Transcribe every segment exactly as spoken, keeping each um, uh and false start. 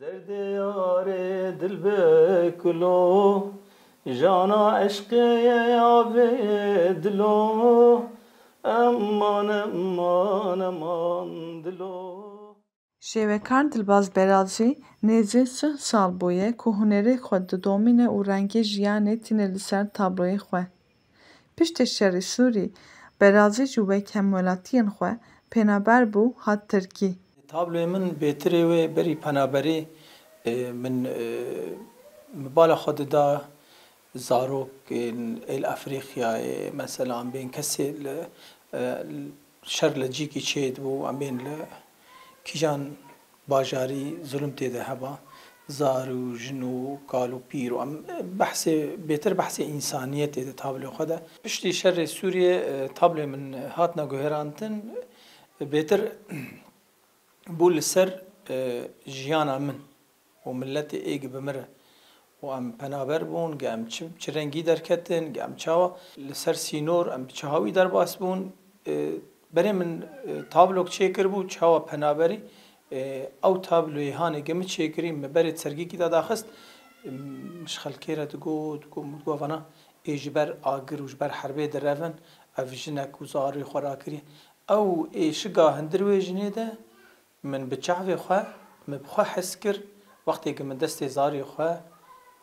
Derdê yarê dilbekulo, jana eşqê ye ya vê dilo. Eman, eman, eman dilo. Şêwekar Dilbaz Berazî nêzî sih sal bûye ku hunerê xwe didomîne û rengê jiyanê tîne li ser tabloyê xwe. Piştî şerê Sûrî, Berazî jî wek hemwelatiyên xwe pênaber bû hat Tirkî. Tabloyê min bêtirê wê berî penaberî, e, min, e, min bala xwe dida zarokên êl Efrîqyayê, mesela em bên kesê li, e, şer li cîkî çêdibû, em bên li kîjan bajarî zulm tê de heba, zar û jin û kal û pîr û em behsê, bêtir behsê însaniyetê de tabloyê xwe de. Piştî şerê Sûriyê, e, tabloyê min hatine guherandin, bêtir bû li ser, e, jiyana min û miletê êg bi mir e. Û em penaber bûn, ge em çi, çi rengî derketin, ge em çawa li ser sînor, em bi çi hawî derbas bûn. E, berê min, e, tablok çêkiribû, çawa penaberî, e, ew tabloyê hanê ge min çêkirî, min berê sergîkî de daxist, e, min ji xelkê re digot, digot, min digot, vana ê ji ber agir û ji ber herbê direvin, ev jinek û zarê xwe rakiriye. Ew êşiga hundir wê jinê de, min bi çavê xwe, min bi xwe hes kir, wextê ku min destê zarê xwe,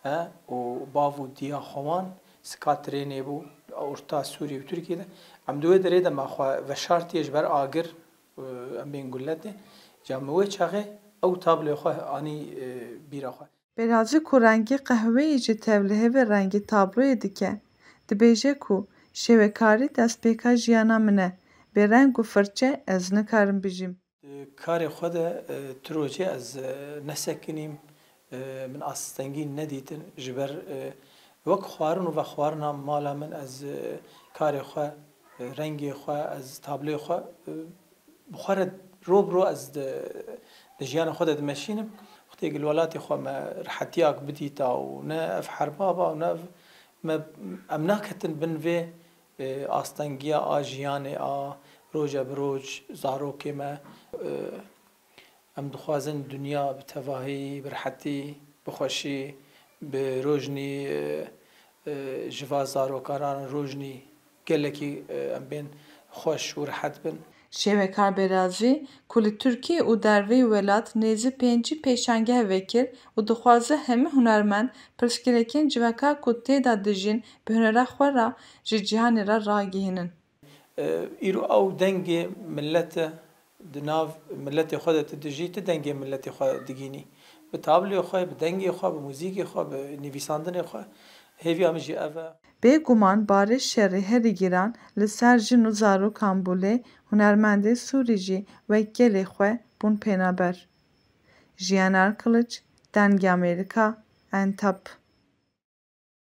e, û bav û diya xwe wan, sika trênê bû, orta Sûriyê û Tirkiyê de. Em di wê derê de me xwe veşartiye ji ber agir, e, em bên guletê. Ca min wê çaxê ew tabloyê xwe anî, e, bîra xwe. Berazî ku rengê qehweyî ji tevlihê ve rengê tabloyê dike. Dibêje ku şêwekarî destpêka jiyana min e. Bê reng û firçe ez nikarim bijîm. Di karê xwe de, e, tu rojê ez, e, nesekinîm, e, min astengî nedîtin. Ji ber, e, wek xwarin û vexwarina mala min ez, e, karê xwe, e, rengê xwe, ez tabloyê xwe, e, bi xwe re ro bi ro ez di, di jiyana xwe de dimeşînim. Wextê ku li welatê xwe me rihetiyak bidîta û ne ev herba ba û ne ev me, em naketin bin vê, e, astengiya a jiyanê a roje bi roj zarokê me. E, em dixwazin dinya bi tevahî, bi rihetî, bi xweşî, bi rojnî, e, e, ji va zarokaran rojnî gelekî, e, em bên xweş û rihet bin. Şêwekar Berazî ku li Tirkiyê û derveyî welat nêzî pêncî pêşangeh vekir û dixwaze hemî hunermend pirsgirêkên civaka ku tê de dijîn bi hunera xwe re ji cîhanê re ragihînin. E, îro ew dengê milet e, di nav miletê xwe de tu dijî, tu dengê miletê xwe digînî. Bi tabloyê xwe, bi dengê xwe, bi muzîkê xwe, bi nivîsandinê xwe. Hêviya min jî ev e. Bêguman barê şerê herî giran li ser jin û zarokan bû, lê hunermendê Sûrî jî wek gelê xwe bûn pênaber. Jiyan Erkiliç, Dengê Amerîka, Enteb.